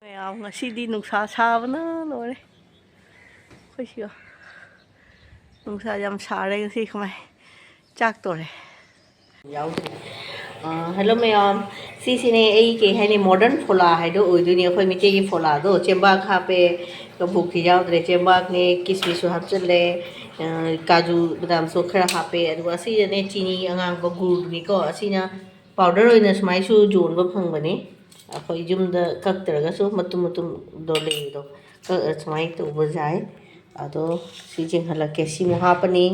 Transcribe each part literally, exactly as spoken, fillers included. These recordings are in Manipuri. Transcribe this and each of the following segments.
ꯃꯌꯥꯝ, ꯉꯁꯤꯗꯤ ꯅꯨꯡꯁꯥ ꯁꯥꯕꯅ ꯂꯣꯏꯔꯦ꯫ ꯑꯩꯈꯣꯏ ꯁꯤꯒ ꯅꯨꯡꯁꯥ ꯌꯥꯝ ꯁꯥꯔꯦ ꯉꯁꯤ꯫ ꯀꯃꯥꯏ ꯆꯥꯛ ꯇꯣꯔꯦ꯫ ꯌꯥꯎꯗ꯭ꯔꯦ꯫ ꯑꯥ, hello ꯃꯌꯥꯝ, ꯁꯤꯁꯤꯅꯦ ꯑꯩ ꯀꯩ ꯍꯥꯏꯅꯤ, modern ꯐꯣꯂꯥ ꯍꯥꯏꯗꯣ ꯑꯣꯏꯗꯣꯏꯅꯦ꯫ ꯑꯩꯈꯣꯏ ꯃꯤꯇꯩꯒꯤ ꯐꯣꯂꯥꯗꯣ ꯆꯦꯡꯕꯥꯛ ꯍꯥꯞꯄꯦ, ꯀꯕꯣꯛꯇꯤ ꯌꯥꯎꯗ꯭ꯔꯦ꯫ ꯆꯦꯡꯕꯥꯛꯅꯦ, ꯀꯤꯁꯃꯤꯁꯁꯨ ꯍꯥꯞꯆꯤꯜꯂꯦ, ꯑꯥ, ꯀꯥꯖꯨ ꯕꯗꯥꯝꯁꯨ ꯈꯔ ꯍꯥꯞꯄꯦ, ꯑꯗꯨꯒ ꯑꯁꯤꯗꯅꯦ ꯆꯤꯅꯤ ꯑꯉꯥꯡꯕ ꯒꯨꯔꯗꯨꯅꯤꯀꯣ꯫ ꯑꯁꯤꯅ powder ꯑꯣꯏꯅ ꯁꯨꯃꯥꯏꯁꯨ ꯌꯣꯟꯕ ꯐꯪꯕꯅꯦ꯫ ꯑꯩꯈꯣꯏ ꯌꯨꯝꯗ ꯀꯛꯇ꯭ꯔꯒꯁꯨ ꯃꯇꯨꯝ ꯃꯇꯨꯝꯗꯣ ꯂꯩꯕꯗꯣ, ꯀꯛꯑ ꯁꯨꯃꯥꯏꯅ ꯇꯧꯕ ꯌꯥꯏ꯫ ꯑꯗꯣ ꯁꯤ ꯆꯦꯡꯍꯜꯂꯛꯀꯦ꯫ ꯁꯤꯃꯨꯛ ꯍꯥꯞꯄꯅꯤ꯫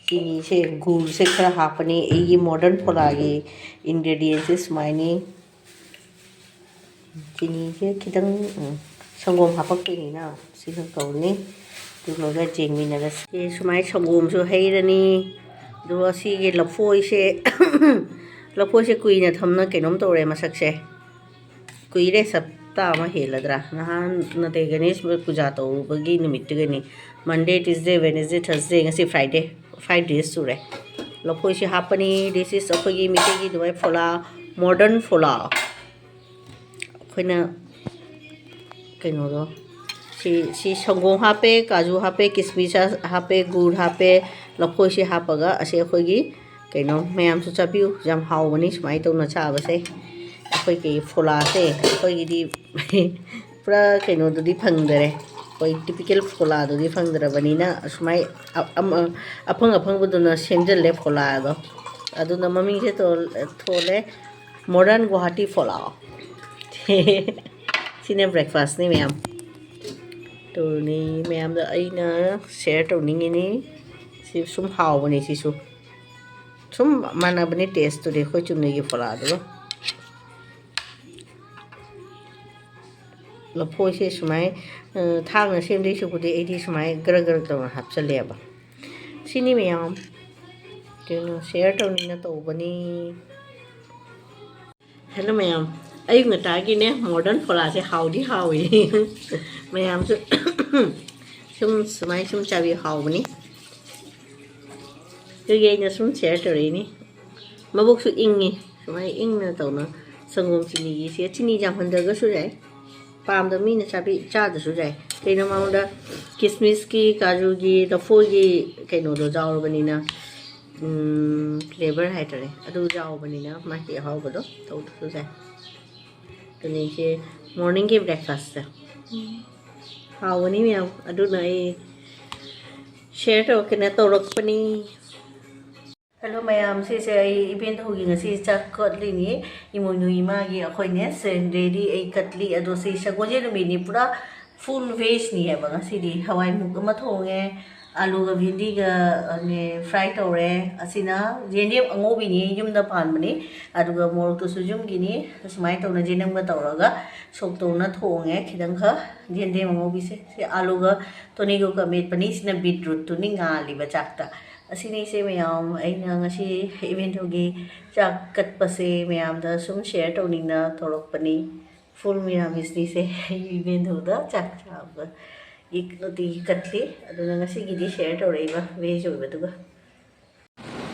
ꯆꯤꯅꯤꯁꯦ, ꯒꯨꯔꯁꯦ ꯈꯔ ꯍꯥꯞꯄꯅꯤ꯫ ꯑꯩꯒꯤ modern ꯐꯣꯂꯥꯒꯤ ingredients ꯁꯦ ꯁꯨꯃꯥꯏꯅꯤ꯫ ꯆꯤꯅꯤꯁꯦ ꯈꯤꯇꯪ, ꯎꯝ, ꯁꯪꯒꯣꯝ ꯍꯥꯄꯛꯇꯣꯏꯅꯤꯅ ꯁꯤ ꯈꯛ ꯇꯧꯔꯅꯤ꯫ ꯑꯗꯨ ꯂꯣꯏꯔꯒ ꯌꯦꯡꯃꯤꯟꯅꯔꯁꯤ꯫ ꯁꯤ ꯁꯨꯃꯥꯏꯅ ꯁꯪꯒꯣꯝꯁꯨ ꯍꯩꯔꯅꯤ꯫ ꯑꯗꯨꯒ ꯁꯤꯒꯤ ꯂꯐꯣꯏꯁꯦ, ꯂꯐꯣꯏꯁꯦ ꯀꯨꯏꯅ ꯊꯝꯅ ꯀꯩꯅꯣꯝ ꯇꯧꯔꯦ ꯃꯁꯛꯁꯦ꯫ ꯀꯨꯏꯔꯦ, ꯍꯞꯇꯥ ꯑꯃ ꯍꯦꯜꯂꯗ꯭ꯔꯥ? ꯅꯍꯥꯟ ꯅꯠꯇꯦ, ꯒꯅꯦꯁ ꯄꯨꯖꯥ ꯇꯧꯕꯒꯤ ꯅꯨꯃꯤꯠꯇꯨꯒꯅꯤ꯫ Monday, Tuesday, Wednesday, Thursday, ꯉꯁꯤ Friday, five days ꯁꯨꯔꯦ꯫ ꯂꯐꯣꯏꯁꯦ ꯍꯥꯞꯄꯅꯤ꯫ This is ꯑꯩꯈꯣꯏꯒꯤ ꯃꯤꯇꯩꯒꯤ ꯑꯗꯨꯃꯥꯏꯅ ꯐꯣꯂꯥ, modern ꯐꯣꯂꯥ꯫ ꯑꯩꯈꯣꯏꯅ ꯀꯩꯅꯣꯗꯣ, ꯁꯤ, ꯁꯤ ꯁꯪꯒꯣꯝ ꯍꯥꯞꯄꯦ, ꯀꯥꯖꯨ ꯍꯥꯞꯄꯦ, ꯀꯤꯁꯃꯤꯁ ꯍꯥꯞꯄꯦ, ꯒꯨꯔ ꯍꯥꯞꯄꯦ, ꯂꯐꯣꯏꯁꯦ ꯍꯥꯞꯄꯒ ꯑꯁꯤ ꯑꯩꯈꯣꯏꯒꯤ ꯀꯩꯅꯣ ꯃꯌꯥꯝꯁꯨ ꯆꯥꯕꯤꯌꯨ꯫ ꯌꯥꯝ ꯍꯥꯎꯕꯅꯤ ꯁꯨꯃꯥꯏꯅ ꯇꯧꯅ ꯆꯥꯕꯁꯦ꯫ ꯑꯩꯈꯣꯏꯒꯤ ꯐꯣꯂꯥꯁꯦ ꯑꯩꯈꯣꯏꯒꯤꯗꯤ ꯄꯨꯔꯥ ꯀꯩꯅꯣꯗꯨꯗꯤ ꯐꯪꯗꯔꯦ꯫ ꯑꯩꯈꯣꯏ typical ꯐꯣꯂꯥꯗꯨꯗꯤ ꯐꯪꯗ꯭ꯔꯕꯅꯤꯅ ꯑꯁꯨꯃꯥꯏ ꯑ-, ꯑꯃ-, ꯑꯐꯪ ꯑꯐꯪꯕꯗꯨꯅ ꯁꯦꯝꯖꯤꯜꯂꯦ ꯐꯣꯂꯥꯗꯣ꯫ ꯑꯗꯨꯅ ꯃꯃꯤꯡꯁꯦ ꯊꯣꯜ-, ꯊꯣꯜꯂꯦ modern Guwahati ꯐꯣꯂꯥ꯫ ꯁꯤꯅ breakfast ꯅꯤ ꯃꯌꯥꯝ꯫ ꯇꯧꯔꯅꯤ ꯃꯌꯥꯝꯗ ꯑꯩꯅ share ꯇꯧꯅꯤꯡꯉꯤꯅꯤ꯫ ꯁꯤ ꯁꯨꯝ ꯍꯥꯎꯕꯅꯤ ꯁꯤꯁꯨ꯫ ꯁꯨꯝ ꯃꯥꯟꯅꯕꯅꯤ taste ꯇꯨꯗꯤ ꯑꯩꯈꯣꯏ ꯆꯨꯝꯅꯒꯤ ꯐꯣꯂꯥꯗꯨꯒ꯫ ꯂꯐꯣꯏꯁꯦ ꯁꯨꯃꯥꯏ, ꯑ, ꯊꯥꯡꯅ ꯁꯦꯝꯗꯣꯏ ꯁꯔꯨꯛꯄꯨꯗꯤ ꯑꯩꯗꯤ ꯁꯨꯃꯥꯏ ꯒ꯭ꯔ ꯒ꯭ꯔ ꯇꯧꯅ ꯍꯥꯞꯆꯜꯂꯦꯕ꯫ ꯁꯤꯅꯤ ꯃꯌꯥꯝ꯫ ꯀꯩꯅꯣ, share ꯇꯧꯅꯤꯡꯅ ꯇꯧꯕꯅꯤ꯫ Hello ꯃꯌꯥꯝ, ꯑꯌꯨꯛ ꯉꯟꯇꯥꯒꯤꯅꯦ modern ꯐꯣꯂꯥꯁꯦ ꯍꯥꯎꯗꯤ ꯍꯥꯎꯏ꯫ ꯃꯌꯥꯝꯁꯨ ꯁꯨꯝ ꯁꯨꯃꯥꯏ ꯁꯨꯝ ꯆꯥꯕꯤ, ꯍꯥꯎꯕꯅꯤ꯫ ꯑꯗꯨꯒꯤ ꯑꯩꯅ ꯁꯨꯝ share ꯇꯧꯔꯛꯏꯅꯤ꯫ ꯃꯕꯨꯛꯁꯨ ꯏꯪꯉꯤ, ꯁꯨꯃꯥꯏ ꯏꯪꯅ ꯇꯧꯅ ꯁꯪꯒꯣꯝ ꯆꯤꯅꯤꯒꯤꯁꯦ, ꯆꯤꯅꯤ ꯌꯥꯝꯍꯟꯗ꯭ꯔꯒꯁꯨ ꯌꯥꯏ꯫ ꯄꯥꯝꯗꯕ ꯃꯤꯅ ꯆꯥꯕꯤ ꯆꯥꯗ꯭ꯔꯁꯨ ꯌꯥꯏ꯫ ꯀꯩꯅꯣ, ꯃꯉꯣꯟꯗ ꯀꯤꯁꯃꯤꯁꯀꯤ, ꯀꯥꯖꯨꯒꯤ, ꯂꯐꯣꯏꯒꯤ ꯀꯩꯅꯣꯗꯣ ꯌꯥꯎꯔꯕꯅꯤꯅ, ꯎꯝ, ꯐ꯭ꯂꯦꯕꯔ ꯍꯥꯏꯇꯥꯔꯦ, ꯑꯗꯨ ꯌꯥꯎꯕꯅꯤꯅ ꯃꯥꯒꯤ ꯑꯍꯥꯎꯕꯗꯣ ꯇꯧꯗ꯭ꯔꯁꯨ ꯌꯥꯏ꯫ ꯑꯗꯨꯅꯤ ꯁꯤ ꯃꯣꯔꯅꯤꯡꯒꯤ ꯕ꯭ꯔꯦꯛꯐꯥꯁꯁꯦ꯫ ꯎꯝ꯫ ꯍꯥꯎꯕꯅꯤ ꯃꯌꯥꯝ, ꯑꯗꯨꯅ ꯑꯩ ꯁꯤꯌꯔ ꯇꯧꯔꯛꯀꯦꯅ ꯇꯧꯔꯛꯄꯅꯤ꯫ ꯍꯜꯂꯣ ꯃꯌꯥꯝ, ꯁꯤꯁꯦ ꯑꯩ ꯏꯕꯦꯟꯗꯧꯒꯤ ꯉꯁꯤ ꯆꯥꯛ ꯀꯠꯂꯤꯅꯤ꯫ ꯏꯃꯣꯏꯅꯨ ꯏꯃꯥꯒꯤ ꯑꯩꯈꯣꯏꯅꯦ, ꯁꯟꯗꯦꯗꯤ ꯑꯩ ꯀꯠꯂꯤ꯫ ꯑꯗꯣ ꯁꯤ ꯁꯒꯣꯜꯁꯦ ꯅꯨꯃꯤꯠꯅꯤ, ꯄꯨꯔꯥ ꯐꯨꯜ ꯚꯦꯖꯅꯤ ꯍꯥꯏꯕ꯫ ꯉꯁꯤꯗꯤ ꯍꯋꯥꯏ ꯃꯨꯛ ꯑꯃ ꯊꯣꯡꯉꯦ, ꯑꯥꯂꯨꯒ ꯚꯦꯟꯗꯤꯒ, ꯑ, ꯅꯦ, ꯐ꯭ꯔꯥꯏ ꯇꯧꯔꯦ꯫ ꯑꯁꯤꯅ ꯌꯦꯟꯗꯦꯝ ꯑꯉꯧꯕꯤꯅꯤ, ꯌꯨꯝꯗ ꯄꯥꯟꯕꯅꯤ꯫ ꯑꯗꯨꯒ ꯃꯣꯔꯣꯛꯇꯨꯁꯨ ꯌꯨꯝꯒꯤꯅꯤ꯫ ꯑꯁꯨꯃꯥꯏꯅ ꯇꯧꯅ ꯌꯦꯟꯗꯦꯝꯒ ꯇꯧꯔꯒ ꯁꯣꯛ ꯇꯧꯅ ꯊꯣꯡꯉꯦ꯫ ꯈꯤꯇꯪꯈꯛ ꯌꯦꯟꯗꯦꯝ ꯑꯉꯧꯕꯤꯁꯦ, ꯁꯤ ꯑꯥꯂꯨꯒ ꯇꯣꯅꯤꯒꯣꯛꯀ ꯃꯦꯠꯄꯅꯤ꯫ ꯁꯤꯅ ꯕꯤꯠꯔꯨꯠꯇꯨꯅꯤ ꯉꯥꯜꯂꯤꯕ ꯆꯥꯛꯇ꯫ ꯑꯁꯤꯅꯤ ꯏꯆꯦ ꯃꯌꯥꯝ, ꯑꯩꯅ ꯉꯁꯤ ꯏꯕꯦꯟꯗꯧꯒꯤ ꯆꯥꯛ ꯀꯠꯄꯁꯦ ꯃꯌꯥꯝꯗ ꯁꯨꯝ ꯁꯤꯌꯔ ꯇꯧꯅꯤꯡꯅ ꯇꯧꯔꯛꯄꯅꯤ꯫ ꯐꯨꯜ ꯃꯤꯔꯥꯃꯤꯁꯅꯤꯁꯦ꯫ ꯏꯕꯦꯟꯗꯧꯗ ꯆꯥꯛ ꯆꯥꯕ ꯅꯨꯡꯇꯤꯒꯤ ꯀꯠꯂꯤ꯫ ꯑꯗꯨꯅ ꯉꯁꯤꯒꯤꯗꯤ ꯁꯤꯌꯔ ꯇꯧꯔꯛꯏꯕ ꯚꯦꯖ ꯑꯣꯏꯕꯗꯨꯒ꯫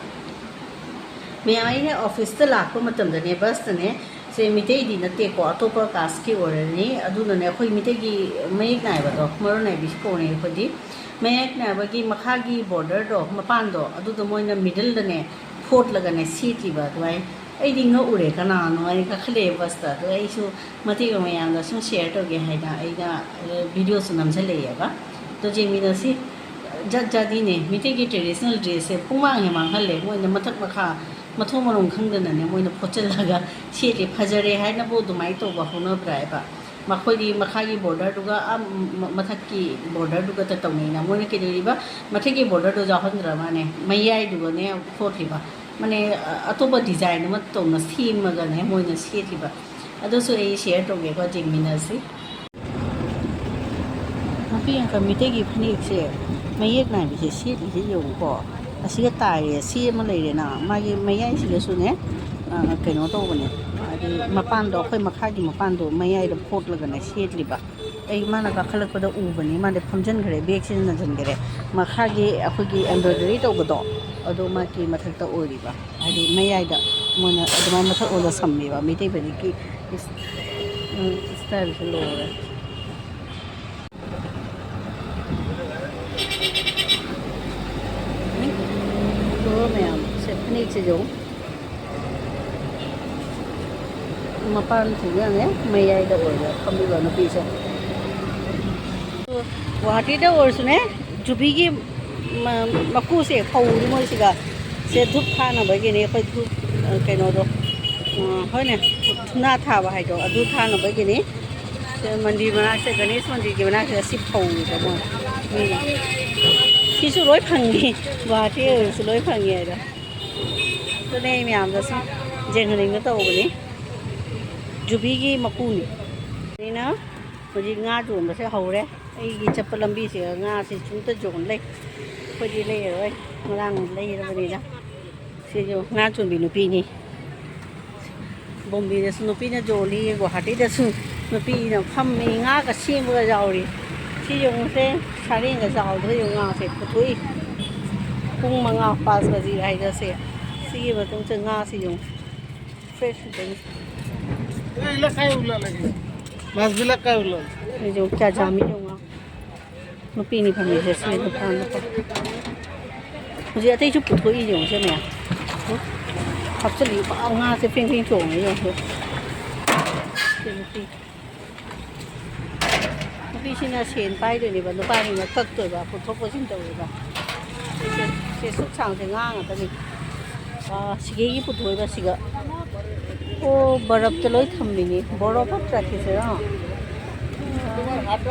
ꯃꯌꯥꯝ, ꯑꯩꯅ ꯑꯣꯐꯤꯁꯇ ꯂꯥꯛꯄ ꯃꯇꯝꯗꯅꯦ, ꯕꯁꯇꯅꯦ, ꯁꯦ ꯃꯤꯇꯩꯗꯤ ꯅꯠꯇꯦꯀꯣ, ꯑꯇꯣꯞꯄ ꯀꯥꯁꯀꯤ ꯑꯣꯏꯔꯅꯤ꯫ ꯑꯗꯨꯅꯅꯦ, ꯑꯩꯈꯣꯏ ꯃꯤꯇꯩꯒꯤ ꯃꯌꯦꯛ ꯅꯥꯏꯕꯗꯣ, ꯃꯔꯣꯟ ꯅꯥꯏꯕꯤꯁꯨ ꯀꯧꯅꯩ ꯑꯩꯈꯣꯏꯗꯤ꯫ ꯃꯌꯦꯛ ꯅꯥꯏꯕꯒꯤ ꯃꯈꯥꯒꯤ ꯕꯣꯔꯗꯔꯗꯣ, ꯃꯄꯥꯟꯗꯣ, ꯑꯗꯨꯗꯣ ꯃꯣꯏꯅ ꯃꯤꯗꯜꯗꯅꯦ ꯐꯣꯠꯂꯒꯅꯦ ꯁꯦꯠꯂꯤꯕ ꯑꯗꯨꯃꯥꯏꯅ꯫ ꯑꯩꯗꯤ ꯉꯛꯎꯔꯦ, ꯀꯅꯥꯅꯣ ꯍꯥꯏꯅ ꯀꯥꯈꯠꯂꯛꯑꯦ ꯕꯁꯇ꯫ ꯑꯗꯣ ꯑꯩꯁꯨ ꯃꯇꯦꯛ ꯑꯃ ꯃꯌꯥꯝꯗ ꯁꯨꯝ ꯁꯤꯌꯔ ꯇꯧꯒꯦ ꯍꯥꯏꯅ ꯑꯩꯅ, ꯑ, ꯚꯤꯗꯤꯑꯣꯁꯨ ꯅꯝꯁꯤꯜꯂꯛꯑꯦꯕ꯫ ꯑꯗꯣ ꯌꯦꯡꯃꯤꯟꯅꯁꯤ꯫ ꯖꯥꯠ ꯖꯥꯠꯅꯤꯅꯦ, ꯃꯤꯇꯩꯒꯤ ꯇ꯭ꯔꯦꯗꯤꯁꯅꯦꯜ ꯗ꯭ꯔꯦꯁꯁꯦ ꯄꯨꯡꯃꯥꯡ ꯍꯦꯛ ꯃꯥꯡꯍꯜꯂꯦ꯫ ꯃꯣꯏꯅ ꯃꯊꯛ ꯃꯈꯥ, ꯃꯊꯣꯡ ꯃꯔꯣꯡ ꯈꯪꯗꯅꯅꯦ, ꯃꯣꯏꯅ ꯐꯣꯠꯆꯜꯂꯒ ꯁꯦꯠꯂꯦ꯫ ꯐꯖꯔꯦ ꯍꯥꯏꯅꯕꯨ ꯑꯗꯨꯃꯥꯏꯅ ꯇꯧꯕ ꯍꯧꯅꯕ꯭ꯔꯥ ꯍꯥꯏꯕ? ꯃꯈꯣꯏꯗꯤ ꯃꯈꯥꯒꯤ ꯕꯣꯔꯗꯔꯗꯨꯒ, ꯑꯥ, ꯃ-, ꯃꯊꯛꯀꯤ ꯕꯣꯔꯗꯔꯗꯨꯒꯇ ꯇꯧꯅꯩꯅ꯫ ꯃꯣꯏꯅ ꯀꯩꯗꯧꯔꯤꯕ? ꯃꯊꯛꯀꯤ ꯕꯣꯔꯗꯔꯗꯣ ꯌꯥꯎꯍꯟꯗ꯭ꯔ ꯃꯥꯅꯦ, ꯃꯌꯥꯏꯗꯨꯒꯅꯦ ꯐꯣꯠꯂꯤꯕ꯫ ꯃꯥꯅꯦ, ꯑ-, ꯑꯇꯣꯞꯄ ꯗꯤꯖꯥꯏꯟ ꯑꯃ ꯇꯧꯅ ꯁꯦꯝꯃꯒꯅꯦ ꯃꯣꯏꯅ ꯁꯦꯠꯂꯤꯕ꯫ ꯑꯗꯨꯁꯨ ꯑꯩ ꯁꯤꯌꯔ ꯇꯧꯒꯦꯀꯣ, ꯌꯦꯡꯃꯤꯟꯅꯁꯤ꯫ ꯅꯨꯄꯤ ꯑꯪꯀ ꯃꯤꯇꯩꯒꯤ ꯐꯅꯦꯛꯁꯦ ꯃꯌꯦꯛ ꯅꯥꯏꯕꯤꯁꯦ ꯁꯦꯠꯂꯤꯁꯦ ꯌꯦꯡꯉꯨꯀꯣ꯫ ꯑꯁꯤꯒ ꯇꯥꯏꯌꯦ, ꯁꯤ ꯑꯃ ꯂꯩꯔꯦꯅ, ꯃꯥꯒꯤ ꯃꯌꯥꯏꯁꯤꯗꯁꯨꯅꯦ, ꯑ, ꯀꯩꯅꯣ ꯇꯧꯕꯅꯦ, ꯍꯥꯏꯗꯤ ꯃꯄꯥꯟꯗꯣ, ꯑꯩꯈꯣꯏ ꯃꯈꯥꯒꯤ ꯃꯄꯥꯟꯗꯣ ꯃꯌꯥꯏꯗ ꯐꯣꯠꯂꯒꯅꯦ ꯁꯦꯠꯂꯤꯕ꯫ ꯑꯩ ꯃꯥꯅ ꯀꯥꯈꯠꯂꯛꯄꯗ ꯎꯕꯅꯤ, ꯃꯥꯗꯤ ꯐꯝꯖꯤꯟꯈ꯭ꯔꯦ, ꯕꯦꯒꯁꯤꯗ ꯅꯟꯁꯤꯟꯈ꯭ꯔꯦ꯫ ꯃꯈꯥꯒꯤ ꯑꯩꯈꯣꯏꯒꯤ ꯑꯦꯝꯕ꯭ꯔꯣꯏꯗꯔꯤ ꯇꯧꯕꯗꯣ, ꯑꯗꯣ ꯃꯥꯒꯤ ꯃꯊꯛꯇ ꯑꯣꯏꯔꯤꯕ, ꯍꯥꯏꯗꯤ ꯃꯌꯥꯏꯗ ꯃꯣꯏꯅ ꯑꯗꯨꯃꯥꯏꯅ ꯃꯊꯛ ꯑꯣꯜꯂ ꯁꯝꯃꯦꯕ ꯃꯩꯇꯩ ꯐꯅꯦꯛꯀꯤ꯫ ꯏꯁ-, ꯎꯝ, ꯏꯁ-, ꯍꯥꯏꯕꯁꯨ ꯂꯣꯏꯔꯦ꯫ ꯎꯝ, ꯂꯣꯏꯔꯦ ꯃꯌꯥꯝ꯫ ꯁꯦ, ꯐꯅꯦꯛꯁꯤꯁꯨ ꯃꯄꯥꯟ ꯊꯨꯡꯅꯅꯦ ꯃꯌꯥꯏꯗ ꯑꯣꯏꯕ ꯐꯝꯃꯤꯕ ꯅꯨꯄꯤꯁꯦ꯫ ꯒꯨꯋꯥꯍꯥꯇꯤꯗ ꯑꯣꯏꯔꯁꯨꯅꯦ, ꯖꯨꯕꯤꯒꯤ ꯃ-, ꯃꯀꯨꯁꯦ ꯐꯧꯔꯤ ꯃꯣꯏꯁꯤꯒ꯫ ꯁꯦ ꯙꯨꯞ ꯊꯥꯅꯕꯒꯤꯅꯤ, ꯑꯩꯈꯣꯏ ꯙꯨꯞ, ꯑ, ꯀꯩꯅꯣꯗꯣ, ꯑ, ꯍꯣꯏꯅꯦ, ꯙꯨꯅꯥ ꯊꯥꯕ ꯍꯥꯏꯗꯣ, ꯑꯗꯨ ꯊꯥꯅꯕꯒꯤꯅꯤ꯫ ꯁꯦ ꯃꯟꯗꯤꯔ ꯃꯅꯥꯛꯁꯦ, ꯒꯅꯦꯁ ꯃꯟꯗꯤꯔꯒꯤ ꯃꯅꯥꯛꯁꯤꯗ ꯁꯤ ꯐꯧꯔꯤꯕ ꯃꯣꯏ ꯃꯤꯅ꯫ ꯁꯤꯁꯨ ꯂꯣꯏ ꯐꯪꯉꯤ, ꯒꯨꯋꯥꯍꯥꯇꯤ ꯑꯣꯏꯔꯁꯨ ꯂꯣꯏ ꯐꯪꯉꯤ ꯍꯥꯏꯗꯣ꯫ ꯑꯗꯨꯅꯦ ꯑꯩ ꯃꯌꯥꯝꯗꯁꯨ ꯌꯦꯡꯍꯟꯅꯤꯡꯗ ꯇꯧꯕꯅꯤ꯫ ꯖꯨꯕꯤꯒꯤ ꯃꯀꯨꯅꯤ꯫ ꯑꯩꯅ ꯍꯧꯖꯤꯛ ꯉꯥ ꯌꯣꯟꯕꯁꯦ ꯍꯧꯔꯦ꯫ ꯑꯩꯒꯤ ꯆꯠꯄ ꯂꯝꯕꯤꯁꯤꯗ ꯉꯥꯁꯦ ꯁꯨꯝꯇ ꯌꯣꯟ ꯂꯩ꯫ ꯑꯩꯈꯣꯏꯗꯤ ꯂꯩꯔꯔꯣꯏ, ꯉꯔꯥꯡ ꯂꯩꯔꯕꯅꯤꯅ꯫ ꯁꯤꯁꯨ ꯉꯥ ꯌꯣꯟꯕꯤ ꯅꯨꯄꯤꯅꯤ꯫ ꯕꯣꯝꯕꯦꯗꯁꯨ ꯅꯨꯄꯤꯅ ꯌꯣꯜꯂꯤ, ꯒꯨꯋꯥꯍꯥꯇꯤꯗꯁꯨ ꯅꯨꯄꯤꯅ ꯐꯝꯃꯤ, ꯉꯥꯒ ꯁꯦꯝꯕꯒ ꯌꯥꯎꯔꯤ꯫ ꯁꯤ ꯌꯦꯡꯉꯨꯁꯦ, ꯁꯥꯔꯦꯡꯒ ꯆꯥꯎꯗ꯭ꯔ ꯌꯦꯡꯉꯨ, ꯉꯥꯁꯦ ꯄꯨꯊꯣꯛꯏ꯫ ꯄꯨꯡ ꯃꯉꯥ, ꯄꯥꯁ ꯕꯖꯤ ꯍꯥꯏꯗꯣꯁꯦ꯫ ꯁꯤꯒꯤ ꯃꯇꯨꯡꯁꯦ ꯉꯥꯁꯦ ꯌꯦꯡꯉꯨ꯫ ꯐ꯭ꯔꯦꯁ ꯉꯥꯛꯇꯅꯤ꯫ ꯑꯩꯁꯨ ꯀꯌꯥ ꯌꯥꯝꯃꯤ ꯌꯦꯡꯉꯣ꯫ ꯅꯨꯄꯤꯅꯤ ꯐꯝꯃꯤꯁꯦ ꯁꯤ ꯅꯨꯄꯥ ꯅꯨꯄꯥ꯫ ꯍꯧꯖꯤꯛ ꯑꯇꯩꯁꯨ ꯄꯨꯊꯣꯛꯏ ꯌꯦꯡꯉꯣ ꯁꯤ ꯃꯌꯥꯝ꯫ ꯍꯥꯞꯆꯤꯜꯂꯤ ꯄꯥꯛ ꯉꯥꯁꯦ ꯐꯦꯡ ꯐꯦꯡ ꯆꯣꯡꯉꯦ ꯌꯦꯡꯉꯣ꯫ ꯁꯤ ꯅꯨꯄꯤ꯫ ꯅꯨꯄꯤꯁꯤꯅ ꯁꯦꯟ ꯄꯥꯏꯗꯣꯏꯅꯦꯕ, ꯅꯨꯄꯥꯁꯤꯡꯅ ꯀꯛꯇꯣꯏꯕ, ꯄꯨꯊꯣꯛ ꯄꯨꯁꯤꯟ ꯇꯧꯔꯤꯕ꯫ ꯁꯤꯁꯦ, ꯁꯦ ꯁꯨꯛ ꯁꯥꯡꯁꯦ ꯉꯥ ꯉꯥꯛꯇꯅꯤ꯫ ꯑꯥ, ꯁꯤꯒꯦꯒꯤ ꯄꯨꯊꯣꯛꯏꯕ ꯁꯤꯒ꯫ ꯑꯣ, ꯕꯔꯞꯇ ꯂꯣꯏ ꯊꯝꯃꯤꯅꯤ꯫ ꯕꯔꯞ ꯅꯠꯇ꯭ꯔꯥ ꯁꯤꯁꯦ? ꯑꯥ꯫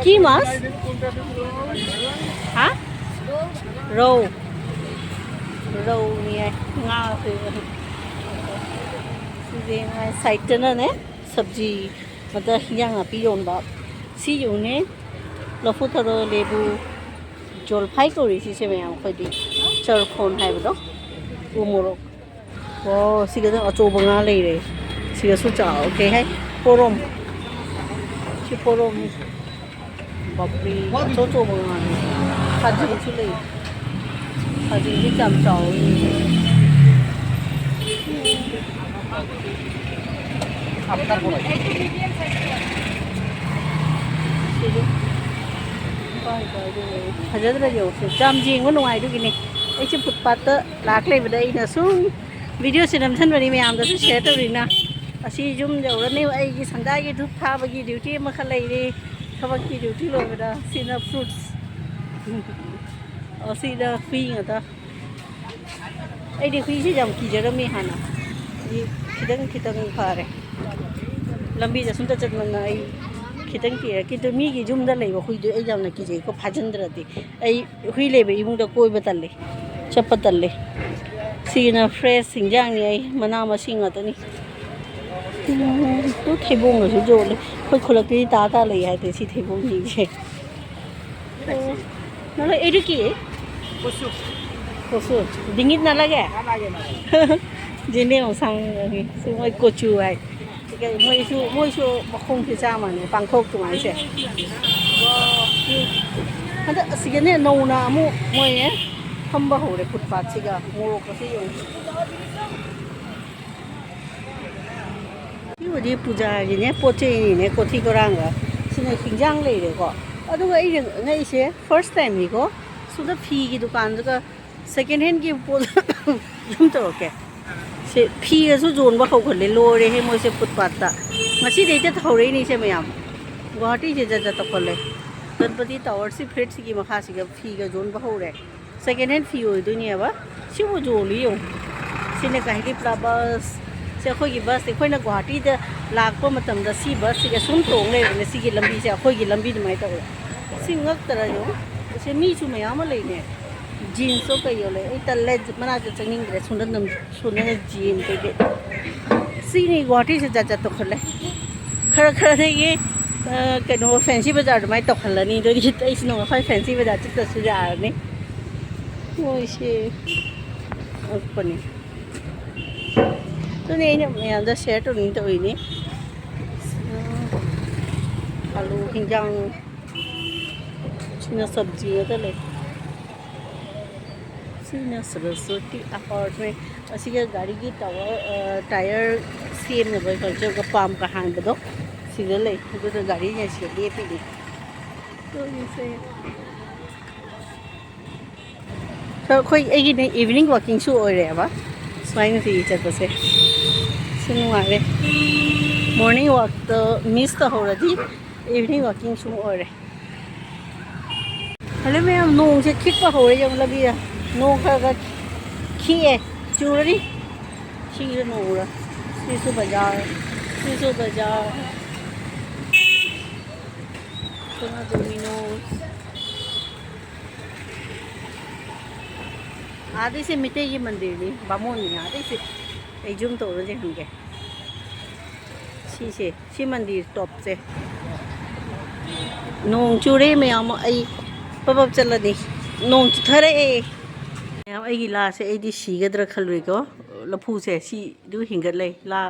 ꯀꯤ ꯃꯥꯁ? ꯍꯥ? ꯔꯧ꯫ ꯔꯧꯅꯤ ꯍꯥꯏ꯫ ꯉꯥ ꯁꯤꯁꯦ ꯉꯥ ꯁꯥꯏꯠꯇꯅꯅꯦ꯫ ꯁꯕꯖꯤ ꯑꯗ ꯍꯤꯟꯖꯥꯡ ꯅꯥꯄꯤ ꯌꯣꯟꯕ꯫ ꯁꯤ ꯌꯣꯟꯅꯦ꯫ ꯂꯐꯨ ꯊꯔꯣ, ꯂꯦꯕꯨ, ꯖꯣꯜꯐꯥꯏ ꯀꯧꯔꯤ ꯁꯤꯁꯦ ꯃꯌꯥꯝ ꯑꯩꯈꯣꯏꯗꯤ꯫ ꯆꯔꯐꯣꯟ ꯍꯥꯏꯕꯗꯣ꯫ ꯎ ꯃꯣꯔꯣꯛ꯫ ꯑꯣ, ꯁꯤꯒ ꯑꯆꯧꯕ ꯉꯥ ꯂꯩꯔꯦ꯫ ꯁꯤꯒꯁꯨ ꯆꯥꯎ-, ꯀꯩ ꯍꯥꯏ? ꯄꯣꯔꯣꯝ꯫ ꯁꯤ ꯄꯣꯔꯣꯝ꯫ ꯕꯥꯞꯔꯦ, ꯑꯆꯧ ꯑꯆꯧꯕ ꯉꯥꯅꯤ꯫ ꯈꯥꯖꯤꯡꯁꯨ ꯂꯩ꯫ ꯈꯥꯖꯤꯡꯁꯨ ꯌꯥꯝ ꯆꯥꯎꯋꯤ꯫ ꯑꯩꯁꯨ medium size ꯇꯣ꯫ ꯐꯖꯗ꯭ꯔꯥ ꯌꯦꯡꯉꯨꯁꯦ, ꯌꯥꯝ ꯌꯦꯡꯕ ꯅꯨꯡꯉꯥꯏꯗꯨꯒꯤꯅꯦ꯫ ꯑꯩꯁꯦ ꯐꯨꯠꯄꯥꯠꯇ ꯂꯥꯛ ꯂꯩꯕꯗ ꯑꯩꯅ ꯁꯨꯝ ꯚꯤꯗꯤꯑꯣꯁꯦ ꯅꯝꯁꯟꯕꯅꯤ, ꯃꯌꯥꯝꯗꯁꯨ ꯁꯤꯌꯔ ꯇꯧꯔꯤꯅ꯫ ꯑꯁꯤ ꯌꯨꯝ ꯌꯧꯔꯅꯤ, ꯑꯩꯒꯤ ꯁꯪꯗꯥꯏꯒꯤ ꯙꯨꯞ ꯊꯥꯕꯒꯤ ꯗ꯭ꯌꯨꯇꯤ ꯑꯃꯈꯛ ꯂꯩꯔꯤ꯫ ꯊꯕꯛꯀꯤ ꯗ꯭ꯌꯨꯇꯤ ꯂꯣꯏꯕꯗ꯫ ꯁꯤꯅ ꯐ꯭ꯔꯨꯠꯁ꯫ ꯑꯣ, ꯁꯤꯗ ꯍꯨꯏ ꯉꯥꯛꯇ꯫ ꯑꯩꯗꯤ ꯍꯨꯏꯁꯦ ꯌꯥꯝ ꯀꯤꯖꯔꯝꯃꯤ ꯍꯥꯟꯅ꯫ ꯍꯧꯖꯤꯛ ꯈꯤꯇꯪ ꯈꯤꯇꯪ ꯐꯔꯦ꯫ ꯂꯝꯕꯤꯗ ꯁꯨꯝ ꯆꯠ ꯆꯠꯃꯟꯅ ꯑꯩ ꯈꯤꯇꯪ ꯀꯤꯔꯦ꯫ ꯀꯤꯟꯇꯨ ꯃꯤꯒꯤ ꯌꯨꯝꯗ ꯂꯩꯕ ꯍꯨꯏꯗꯨ ꯑꯩ ꯌꯥꯝꯅ ꯀꯤꯖꯩꯀꯣ, ꯐꯥꯖꯤꯟꯗ꯭ꯔꯗꯤ꯫ ꯑꯩ ꯍꯨꯏ ꯂꯩꯕ ꯏꯃꯨꯡꯗ ꯀꯣꯏꯕ ꯇꯜꯂꯤ, ꯆꯠꯄ ꯇꯜꯂꯤ꯫ ꯁꯤꯒꯤꯅ ꯐ꯭ꯔꯦꯁ ꯍꯤꯟꯖꯥꯡꯅꯤ, ꯑꯩ ꯃꯅꯥ ꯃꯁꯤꯡ ꯉꯥꯛꯇꯅꯤ꯫ ꯎꯝ, ꯇꯨ ꯊꯩꯕꯣꯡꯒꯁꯨ ꯌꯣꯜꯂꯦ꯫ ꯑꯩꯈꯣꯏ ꯈꯨꯜꯂꯛꯇꯗꯤ ꯇꯥ ꯇꯥ ꯂꯩ ꯍꯥꯏꯗꯤ ꯁꯤ ꯊꯩꯕꯣꯡꯁꯤꯡꯁꯦ꯫ ꯅꯪ ꯑꯩꯗꯨ ꯀꯤ? ꯀꯣꯁꯨ꯫ ꯀꯣꯁꯨ꯫ ꯗꯤꯡꯒꯤꯠ ꯅꯂꯒꯦ? ꯅꯂꯒꯦ, ꯅꯂꯒꯦ꯫ ꯖꯦꯟꯗꯦꯝ ꯑꯁꯥꯡꯕꯅꯤ꯫ ꯁꯤ ꯃꯣꯏ ꯀꯣꯆꯨ ꯍꯥꯏ꯫ ꯃꯣꯏꯁꯨ, ꯃꯣꯏꯁꯨ ꯃꯈꯣꯡꯁꯦ ꯆꯥꯝꯃꯅꯦ, ꯄꯥꯡꯊꯣꯛ ꯑꯗꯨꯃꯥꯏꯅꯁꯦ꯫ ꯍꯟꯗꯛ ꯑꯁꯤꯒꯅꯦ ꯅꯧꯅ ꯑꯃꯨꯛ ꯃꯣꯏꯅꯦ ꯐꯝꯕ ꯍꯧꯔꯦ ꯐꯨꯠꯄꯥꯠꯁꯤꯒ꯫ ꯃꯣꯔꯣꯛꯀꯁꯦ ꯌꯦꯡꯉꯨ꯫ ꯁꯤꯕꯨꯗꯤ ꯄꯨꯖꯥꯒꯤꯅꯦ, ꯄꯣꯠ ꯆꯩꯅꯤꯅꯦ, ꯀꯣꯊꯤ ꯀꯣꯔꯥꯡꯒ꯫ ꯁꯤꯅ ꯍꯤꯟꯖꯥꯡ ꯂꯩꯔꯦꯀꯣ꯫ ꯑꯗꯨꯒ ꯑꯩꯅ ꯉꯛꯏꯁꯦ ꯐꯥꯔꯁ ꯇꯥꯏꯝꯅꯤꯀꯣ꯫ ꯁꯣꯝꯗ ꯐꯤꯒꯤ ꯗꯨꯀꯥꯟꯗꯨꯒ ꯁꯦꯀꯦꯟ ꯍꯦꯟꯒꯤ ꯄꯣꯠ ꯑꯗꯨꯝ ꯇꯧꯔꯛꯀꯦ꯫ ꯁꯤ ꯐꯤꯒꯁꯨ ꯌꯣꯟꯕ ꯍꯧꯒꯠꯂꯦ, ꯂꯣꯏꯔꯦꯍꯦ ꯃꯣꯏꯁꯦ ꯐꯨꯠꯄꯥꯠꯇ꯫ ꯉꯁꯤꯗꯩꯗ ꯍꯧꯔꯛꯏꯅꯦ ꯏꯆꯦ ꯃꯌꯥꯝ꯫ ꯒꯨꯋꯥꯍꯥꯇꯤꯁꯦ ꯖꯠ ꯖꯠ ꯇꯧꯈꯠꯂꯦ꯫ ꯒꯅꯄꯇꯤ ꯇꯥꯋꯔꯁꯤ ꯐ꯭ꯂꯦꯠꯁꯤꯒꯤ ꯃꯈꯥꯁꯤꯒ ꯐꯤꯒ ꯌꯣꯟꯕ ꯍꯧꯔꯦ꯫ ꯁꯦꯀꯦꯟ ꯍꯦꯟ ꯐꯤ ꯑꯣꯏꯗꯣꯏꯅꯦꯕ꯫ ꯁꯤꯕꯨ ꯌꯣꯜꯂꯤ ꯌꯦꯡꯉꯨ꯫ ꯁꯤꯅ ꯀꯥꯍꯤꯂꯤ ꯄ꯭ꯂꯥ ꯕꯁ꯫ ꯁꯤ ꯑꯩꯈꯣꯏꯒꯤ ꯕꯁ, ꯑꯩꯈꯣꯏꯅ ꯒꯨꯋꯥꯍꯥꯇꯤꯗ ꯂꯥꯛꯄ ꯃꯇꯝꯗ ꯁꯤ ꯕꯁꯁꯤꯒ ꯁꯨꯝ ꯇꯣꯡ ꯂꯩꯕꯅꯦ꯫ ꯁꯤꯒꯤ ꯂꯝꯕꯤꯁꯦ, ꯑꯩꯈꯣꯏꯒꯤ ꯂꯝꯕꯤ ꯑꯗꯨꯃꯥꯏꯅ ꯇꯧꯋꯦ꯫ ꯁꯤ ꯉꯛꯇꯔ ꯌꯦꯡꯉꯨ꯫ ꯁꯤ ꯃꯤꯁꯨ ꯃꯌꯥꯝ ꯑꯃ ꯂꯩꯅꯦ꯫ ꯖꯤꯟꯁꯇꯣ ꯀꯩ ꯌꯣꯜꯂꯦ? ꯑꯩ ꯇꯜꯂꯦ, ꯃꯅꯥꯛꯇ ꯆꯪꯅꯤꯡꯗ꯭ꯔꯦ꯫ ꯁꯣꯝꯗ ꯅꯝ-, ꯁꯣꯝꯗꯅ ꯖꯤꯟ ꯀꯩꯀꯩ꯫ ꯁꯤꯅꯤ ꯒꯨꯋꯥꯍꯥꯇꯤꯁꯦ ꯖꯥꯠ ꯖꯥꯠ ꯇꯧꯈꯠꯂꯦ꯫ ꯈꯔ ꯈꯔꯗꯒꯤ, ꯑ, ꯀꯩꯅꯣ, ꯐꯦꯟꯁꯤ ꯕꯖꯥꯔ ꯑꯗꯨꯃꯥꯏꯅ ꯇꯧꯈꯠꯂꯅꯤ꯫ ꯑꯗꯨꯗꯤ ꯑꯩꯁꯨ ꯅꯣꯡꯃ ꯐꯥꯏ ꯐꯦꯟꯁꯤ ꯕꯖꯥꯔ ꯆꯠꯇ꯭ꯔꯁꯨ ꯌꯥꯔꯅꯤ꯫ ꯃꯣꯏꯁꯦ ꯑꯉꯛꯄꯅꯤ꯫ ꯑꯗꯨꯅꯦ ꯑꯩꯅ ꯃꯌꯥꯝꯗ ꯁꯤꯌꯔ ꯇꯧꯅꯤꯡ ꯇꯧꯔꯤꯅꯤ꯫ ꯎꯝ, ꯑꯂꯨ, ꯍꯤꯟꯖꯥꯡ, ꯁꯤꯅ ꯁꯕꯖꯤ ꯉꯥꯛꯇ ꯂꯩ꯫ ꯁꯤꯅ ꯁꯔꯁꯋꯇꯤ ꯑꯄꯥꯔꯠꯃꯦꯟ꯫ ꯑꯁꯤꯒ ꯒꯥꯔꯤꯒꯤ ꯇꯥꯋꯔ, ꯑ, ꯇꯥꯌꯔ ꯁꯦꯝꯅꯕ ꯀꯩꯅꯣ ꯄꯥꯝꯒ ꯍꯥꯟꯕꯗꯣ ꯁꯤꯗ ꯂꯩ꯫ ꯑꯗꯨꯅ ꯒꯥꯔꯤꯁꯦ ꯁꯤꯗ ꯂꯦꯞꯄꯤꯅꯤ꯫ ꯑꯩꯈꯣꯏ, ꯑꯩꯒꯤꯅꯦ, ꯏꯚꯤꯅꯤꯡ ꯋꯥꯛꯀꯤꯡꯁꯨ ꯑꯣꯏꯔꯦꯕ ꯁꯨꯃꯥꯏꯅ ꯅꯨꯡꯇꯤꯒꯤ ꯆꯠꯄꯁꯦ꯫ ꯁꯤ ꯅꯨꯡꯉꯥꯏꯔꯦ꯫ ꯃꯣꯔꯅꯤꯡ ꯋꯥꯛꯇꯣ ꯃꯤꯁ ꯇꯧꯍꯧꯔꯗꯤ ꯏꯚꯤꯅꯤꯡ ꯋꯥꯛꯀꯤꯡꯁꯨ ꯑꯣꯏꯔꯦ꯫ ꯍꯜꯂꯣ ꯃꯌꯥꯝ, ꯅꯣꯡꯁꯦ ꯈꯤꯛꯄ ꯍꯧꯔꯦ ꯌꯦꯡꯉꯨ ꯂꯝꯕꯤꯗ꯫ ꯅꯣꯡ ꯈꯔ ꯈꯔ ꯈꯤꯛꯑꯦ, ꯆꯨꯔꯅꯤ꯫ ꯁꯤꯒꯤꯗ ꯅꯣꯡ ꯎꯔ꯫ ꯁꯤꯁꯨ ꯕꯖꯥꯔ, ꯁꯤꯁꯨ ꯕꯖꯥꯔ꯫ ꯀꯩꯅꯣ ꯗꯣꯃꯤꯅꯣꯁ꯫ ꯑꯥꯗꯩꯁꯦ ꯃꯤꯇꯩꯒꯤ ꯃꯟꯗꯤꯔꯅꯤ, ꯕꯥꯃꯣꯟꯅꯤ ꯑꯥꯗꯩꯁꯦ꯫ ꯑꯩ ꯖꯨꯝ ꯇꯧꯔ ꯌꯦꯡꯍꯟꯒꯦ꯫ ꯁꯤꯁꯦ, ꯁꯤ ꯃꯟꯗꯤꯔ ꯇꯣꯞꯁꯦ꯫ ꯅꯣꯡ ꯆꯨꯔꯦ ꯃꯌꯥꯝ, ꯑꯩ ꯄꯕꯞ ꯆꯠꯂꯅꯤ꯫ ꯅꯣꯡ ꯆꯨꯊꯔꯛꯑꯦ꯫ ꯃꯌꯥꯝ, ꯑꯩꯒꯤ ꯂꯥꯁꯦ ꯑꯩꯗꯤ ꯁꯤꯒꯗ꯭ꯔꯥ ꯈꯜꯂꯨꯏꯀꯣ꯫ ꯂꯐꯨꯁꯦ ꯁꯤꯗꯨ ꯍꯤꯡꯒꯠꯂꯦ, ꯂꯥ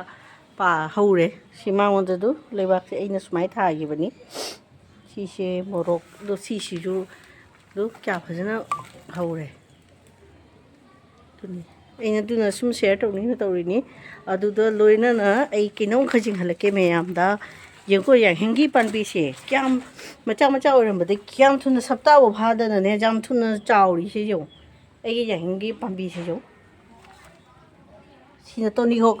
ꯄꯥ ꯍꯧꯔꯦ꯫ ꯁꯤ ꯃꯉꯣꯟꯗ ꯑꯗꯨ ꯂꯩꯕꯥꯛꯁꯦ ꯑꯩꯅ ꯁꯨꯃꯥꯏꯅ ꯊꯥꯈꯤꯕꯅꯤ꯫ ꯁꯤꯁꯦ ꯃꯣꯔꯣꯛ, ꯑꯗꯣ ꯁꯤꯁꯤꯁꯨ ꯑꯗꯨ ꯀꯌꯥ ꯐꯖꯅ ꯍꯧꯔꯦ꯫ ꯑꯗꯨꯅꯤ꯫ ꯑꯩꯅ ꯑꯗꯨꯅ ꯁꯨꯝ ꯁꯤꯌꯔ ꯇꯧꯅꯤꯡꯅ ꯇꯧꯔꯤꯅꯤ꯫ ꯑꯗꯨꯗ ꯂꯣꯏꯅꯅ ꯑꯩ ꯀꯩꯅꯣꯝ ꯈꯖꯤꯛ ꯍꯜꯂꯛꯀꯦ ꯃꯌꯥꯝꯗ꯫ ꯌꯦꯡꯉꯨꯀꯣ, ꯌꯥꯏꯉꯪꯒꯤ ꯄꯥꯝꯕꯤꯁꯦ ꯀꯌꯥꯝ ꯃꯆꯥ ꯃꯆꯥ ꯑꯣꯏꯔꯝꯕꯗꯒꯤ ꯀꯌꯥꯝ ꯊꯨꯅ ꯁꯞꯇꯥꯕꯨ ꯐꯥꯗꯅꯅꯦ, ꯌꯥꯝ ꯊꯨꯅ ꯆꯥꯎꯔꯤꯁꯦ ꯌꯦꯡꯉꯨ꯫ ꯑꯩꯒꯤ ꯌꯥꯏꯉꯪꯒꯤ ꯄꯥꯝꯕꯤꯁꯦ ꯌꯦꯡꯉꯨ꯫ ꯁꯤꯅ ꯇꯣꯅꯤꯈꯣꯛ꯫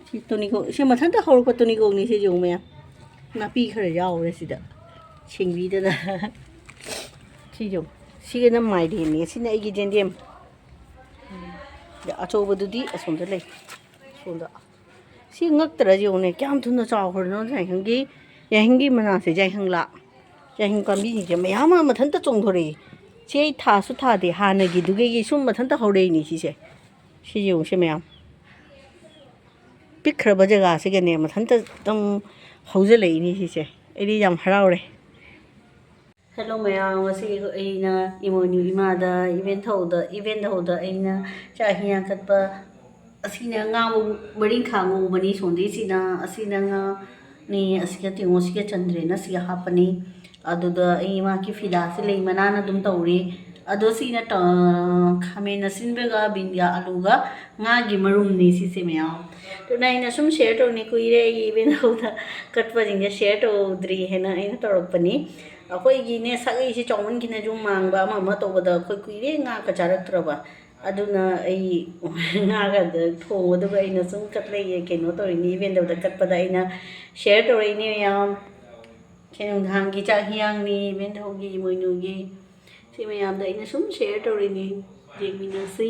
ꯁꯤ ꯇꯣꯅꯤꯈꯣꯛ꯫ ꯁꯤ ꯃꯊꯟꯇ ꯍꯧꯔꯛꯄ ꯇꯣꯅꯤꯈꯣꯛꯅꯤ ꯁꯤ ꯌꯦꯡꯉꯨ ꯃꯌꯥꯝ꯫ ꯅꯥꯄꯤ ꯈꯔ ꯌꯥꯎꯔꯦ ꯁꯤꯗ꯫ ꯁꯦꯡꯕꯤꯗꯅ꯫ ꯁꯤ ꯌꯦꯡꯉꯨ꯫ ꯁꯤꯒꯤꯅ ꯃꯥꯏꯔꯦꯟꯅꯤ꯫ ꯁꯤꯅ ꯑꯩꯒꯤ ꯌꯦꯟꯗꯦꯝ꯫ ꯑꯗ ꯑꯆꯧꯕꯗꯨꯗꯤ ꯑꯁꯣꯝꯗ ꯂꯩ꯫ ꯁꯣꯝꯗ꯫ ꯁꯤ ꯉꯛꯇꯔꯥ ꯌꯦꯡꯉꯨꯅꯦ꯫ ꯀꯌꯥꯝ ꯊꯨꯅ ꯆꯥꯎꯈ꯭ꯔꯅꯣ ꯌꯥꯏꯉꯪꯒꯤ, ꯌꯥꯏꯉꯪꯒꯤ ꯃꯅꯥꯁꯦ, ꯌꯥꯏꯉꯪꯂꯥ꯫ ꯌꯥꯏꯉꯪ ꯄꯥꯝꯕꯤꯁꯤꯡꯁꯦ ꯃꯌꯥꯝ ꯑꯃ ꯃꯊꯟꯇ ꯆꯣꯡꯊꯣꯔꯛꯏ꯫ ꯁꯤ ꯑꯩ ꯊꯥꯁꯨ ꯊꯥꯗꯦ꯫ ꯍꯥꯟꯅꯒꯤꯗꯨꯒꯤ ꯁꯨꯝ ꯃꯊꯟꯇ ꯍꯧꯔꯛꯏꯅꯤ ꯁꯤꯁꯦ꯫ ꯁꯤ ꯌꯦꯡꯉꯨꯁꯦ ꯃꯌꯥꯝ꯫ ꯄꯤꯛꯈ꯭ꯔꯕ ꯖꯒꯥꯁꯤꯒꯅꯦ ꯃꯊꯟꯇ ꯑꯗꯨꯝ ꯍꯧꯖꯤꯜꯂꯛꯏꯅꯤ ꯁꯤꯁꯦ꯫ ꯑꯩꯗꯤ ꯌꯥꯝ ꯍꯔꯥꯎꯔꯦ꯫ ꯍꯦꯜꯂꯣ ꯃꯌꯥꯝ, ꯉꯁꯤ ꯑꯩꯅ ꯏꯃꯣꯏꯅꯨ ꯏꯃꯥꯗ ꯏꯕꯦꯟꯊꯧꯗ, ꯏꯕꯦꯟꯊꯧꯗ ꯑꯩꯅ ꯆꯥꯛ ꯏꯁꯤꯡ ꯌꯥꯡꯈꯠꯄ, ꯑꯁꯤꯅ ꯉꯥ ꯃꯔꯨ-, ꯃꯔꯤꯡꯈꯥ ꯉꯧꯕꯅꯤ, ꯁꯣꯝꯗꯩꯁꯤꯅ, ꯑꯁꯤꯅ ꯉꯥꯅꯤ, ꯑꯁꯤꯒ ꯇꯤꯡꯉꯣꯁꯤꯒ ꯆꯟꯗ꯭ꯔꯦꯅ ꯑꯁꯤꯒ ꯍꯥꯞꯄꯅꯤ꯫ ꯑꯗꯨꯗ ꯑꯩ ꯃꯥꯒꯤ ꯐꯤꯗꯥꯁꯤ ꯂꯩ ꯃꯅꯥꯅ ꯑꯗꯨꯝ ꯇꯧꯔꯤ꯫ ꯑꯗꯣ ꯁꯤꯅ ꯇ-, ꯈꯥꯃꯦꯟ ꯑꯁꯤꯟꯕꯒ ꯕꯤꯟꯒ ꯑꯂꯨꯒ ꯉꯥꯒꯤ ꯃꯔꯨꯝꯅꯤ ꯁꯤꯁꯦ ꯃꯌꯥꯝ꯫ ꯑꯗꯨꯅ ꯑꯩꯅ ꯁꯨꯝ ꯁꯤꯌꯔ ꯇꯧꯅꯤ, ꯀꯨꯏꯔꯦ ꯑꯩꯒꯤ ꯏꯚꯦꯟ ꯍꯧꯗ ꯀꯠꯄꯁꯤꯡꯁꯦ ꯁꯤꯌꯔ ꯇꯧꯗ꯭ꯔꯤ ꯍꯥꯏꯅ ꯑꯩꯅ ꯇꯧꯔꯛꯄꯅꯤ꯫ ꯑꯩꯈꯣꯏꯒꯤꯅꯦ ꯁꯥꯒꯩꯁꯦ ꯆꯥꯎꯃꯟꯈꯤꯅ ꯌꯨꯝ ꯃꯥꯡꯕ ꯑꯃ ꯑꯃ ꯇꯧꯕꯗ ꯑꯩꯈꯣꯏ ꯀꯨꯏꯔꯦ ꯉꯥꯒ ꯆꯥꯔꯛꯇ꯭ꯔꯕ꯫ ꯑꯗꯨꯅ ꯑꯩ ꯉꯥꯒ ꯊꯣꯡꯕꯗꯨꯒ ꯑꯩꯅ ꯁꯨꯝ ꯀꯠꯂꯛꯑꯦ, ꯀꯩꯅꯣ ꯇꯧꯔꯤꯅꯤ, ꯏꯚꯦꯟ ꯍꯧꯗ ꯀꯠꯄꯗ ꯑꯩꯅ ꯁꯤꯌꯔ ꯇꯧꯔꯛꯏꯅꯦ ꯃꯌꯥꯝ꯫ ꯁꯦꯟ ꯅꯨꯡꯊꯥꯡꯒꯤ ꯆꯥꯛ ꯍꯤꯌꯥꯡꯅꯤ, ꯏꯚꯦꯟ ꯍꯧꯒꯤ ꯏꯃꯣꯏꯅꯨꯒꯤ꯫ ꯁꯤ ꯃꯌꯥꯝꯗꯣ ꯑꯩꯅ ꯁꯨꯝ ꯁꯤꯌꯔ ꯇꯧꯔꯤꯅꯤ, ꯌꯦꯡꯃꯤꯟꯅꯁꯤ꯫